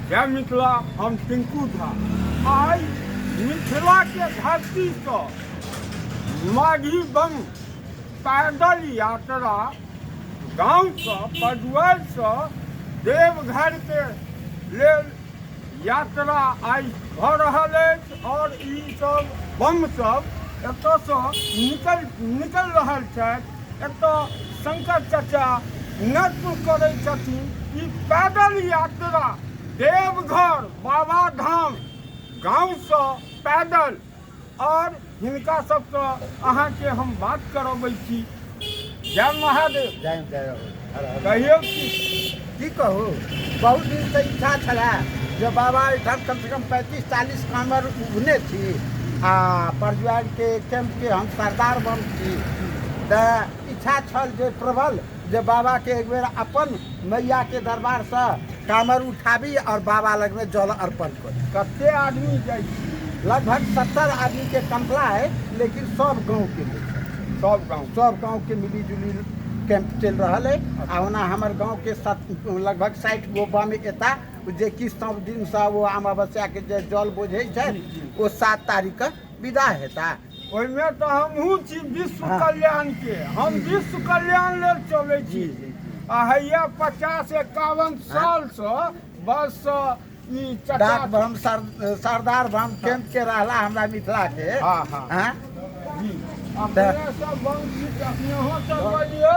जय मिथिला, हम टिंकू झा। आइ मिथिलाके धरतीसँ माघी बम पैदल यात्रा गाँवसँ पजुआरसँ देवघरके लेल यात्रा आइ भऽ रहल अछि आओर ई सब बम सब एतऽसँ निकलि निकलि रहल छथि। एतऽ शंकर चचा नृत्य करै छथिन। ई पैदल यात्रा देवघर बाबा धाम गाँवसँ पैदल आओर हिनका सबसँ अहाँके हम बात करबै छी। जय महादेव। जय जय हर हर। कहियौ की की कहू, बहुत दिनसँ इच्छा छलए जे बाबा एहिठाम कमसँ कम 35-40 कामर उगने छी आ परजुआरके कैम्पके हम सरदार बम छी, तऽ इच्छा छल जे प्रबल जे बाबाके एक बेर अपन मैयाके दरबारसँ कामर उठाबी और बाबा लगमे जल अर्पण करी। कते आदमी जाइ छी? लगभग 70 आदमीके कम्पला है, लेकिन सब गाँवके लोग, सब गाँव, सब गाँवके मिली जुली कैंप चलि रहल है। आ ओना हमर गाँवके लगभग 60 गो बम एता जे कि सब दिनसँ ओ अमावस्याके जे जल बोझै छै ओ 7 तारीखके विदा हेता। ओहिमे तऽ हमहूँ छी विश्व कल्याण के, हम विश्व कल्याण लेल चलै छी। आ हैया 50-51 सालसँ बस ई चचा डाक बम सरदार बम कैंप के रहला हमरा मिथिला के। हाँ, हाँ। हाँ? जी, अपने सब बम छी, अपनेहो सब बोलियौ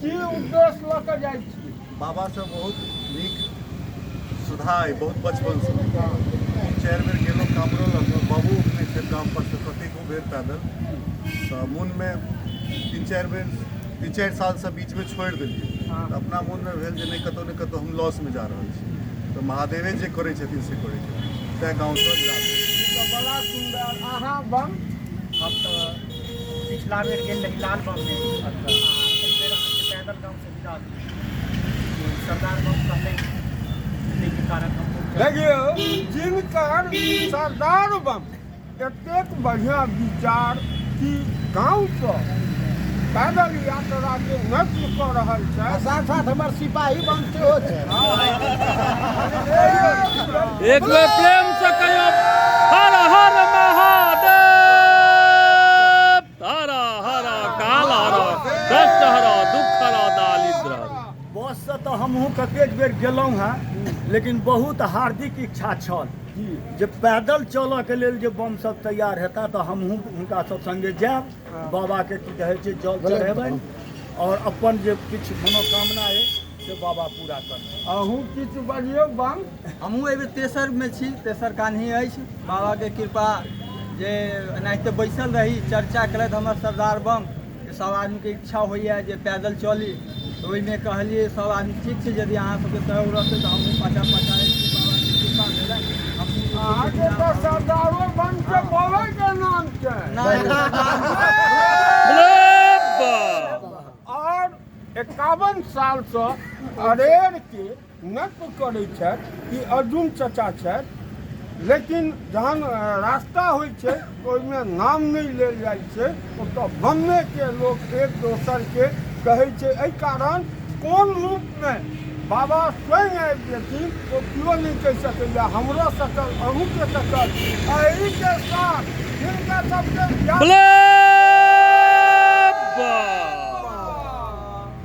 की उद्देश्य लऽ कऽ जाइ छी? बाबा से बहुत नीक सुधा अइ, बहुत बचपनसँ 3-4 बेर गेलहुँ कामरो लऽ कऽ, बाबू उठने छै गाम पर से कतेको बेर पैदल, तऽ मोनमे 3-4 बेर 3-4 सालसँ बीचमे छोड़ि देलियै, तऽ अपना मोनमे भेल जे नहि कतहु ने कतहु हम लॉसमे जा रहल छी, तऽ महादेवे जे करै छथिन से करै छथिन, तैँ गाँवसँ जा तऽ बड़ा सुन्दर। अहाँ बम? हम तऽ पिछला बेर गेल रही लाल बममे, आ एहि बेर अहाँके पैदल गाँवसँ विदा भेल। सरदार बम कहले ताहिके कारण हम देखियौ, जिनकर सरदार बम एतेक बढ़िआँ विचार कि गाँवसँ पैदल यात्राके नष्ट कऽ रहल छै, साथ साथ हमर सिपाही बम सेहो छै। एक बेर प्रेम से कहियो हर हर महादेव, हर हर काल हर कष्ट हर दुख हर दारिद्र हर। बससँ तऽ हमहूँ कतेक बेर गेलहुँ हेँ, लेकिन बहुत हार्दिक इच्छा छल जे पैदल चलऽके लेल जे बम सब तैयार हेता तऽ हमहूँ हुनका सब सङ्गे जायब, बाबाके की कहै छै जल चढ़ेबनि और अपन जे किछु मनोकामना अइ से बाबा पूरा करतनि। अहूँ किछु बजियौ बम। हमहूँ एहि बेर तेसरमे छी, तेसर कान्ही अछि। बाबाके कृपा जे एनाहिते बैसल रही, चर्चा केलथि हमर सरदार बम जे सब आदमीके इच्छा होइए जे पैदल चली, तऽ ओहिमे कहलियै सब आदमी ठीक छै, यदि अहाँ सबके सहयोग रहतै तऽ हमहूँ पाछाँ पाछाँ छी। बाबाके कृपा भेलै। अहाँके तऽ सरदारो बम के बोलैके नाम छै। और 51 सालसँ अरेरके नत्व करै छथि ई अर्जुन चचा छथि, लेकिन जहन रास्ता होइ छै ओहिमे नाम नहि लेल जाइ छै, ओतऽ बम्मेके लोक एक दोसरके कहै छै। एहि कारण कोन रूपमे बाबा स्वयं आबि जेथिन ओ केओ नहि कहि सकैए। हमरो सकल, अहूँके सकल। एहिके साथ हिनका सबके